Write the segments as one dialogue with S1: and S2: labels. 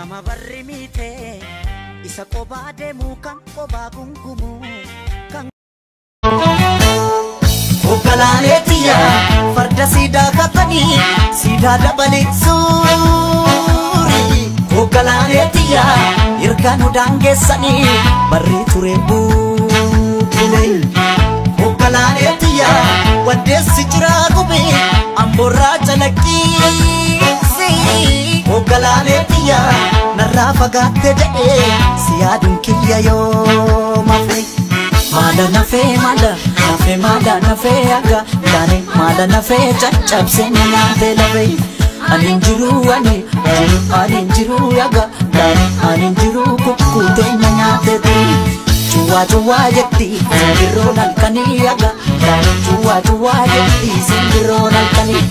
S1: Nama barri miite isa qobaa deemu kan qobaa gungumu kan. Hoggalaaleetiyya farda siidaa katanii siidaa dabalee suuri. Hoggalaaleetiyya hirkaanu daangeessanii barri ture buubule. Hoggalaaleetiyya waddeessi jiraa gube amboorraa calaqqiisi. Hoggalaaleetiyya narraa fagaatte jedhee si yaaduun kiyya yoo mafe. Maala nafee maala nafee maala nafee aga taane maala nafee caccabsee na nyaatee lafee. Ani hin jiru, ani jiru, ani hin jiru aga taane, ani hin jiru, kukkutee na nyaatee turi. Cuwaa cuwaa jetti simbirroon halkanii aga taane, cuwaa cuwaa jetti simbirroon halkanii.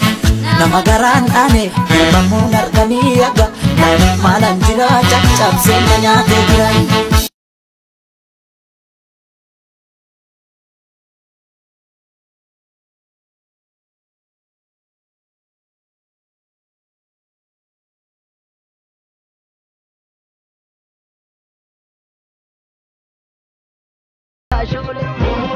S1: Nama garaan dhaane ilmamuun harkanii aga taane, maalaan jira caccabsee na nyaatee jirani.
S2: Shole.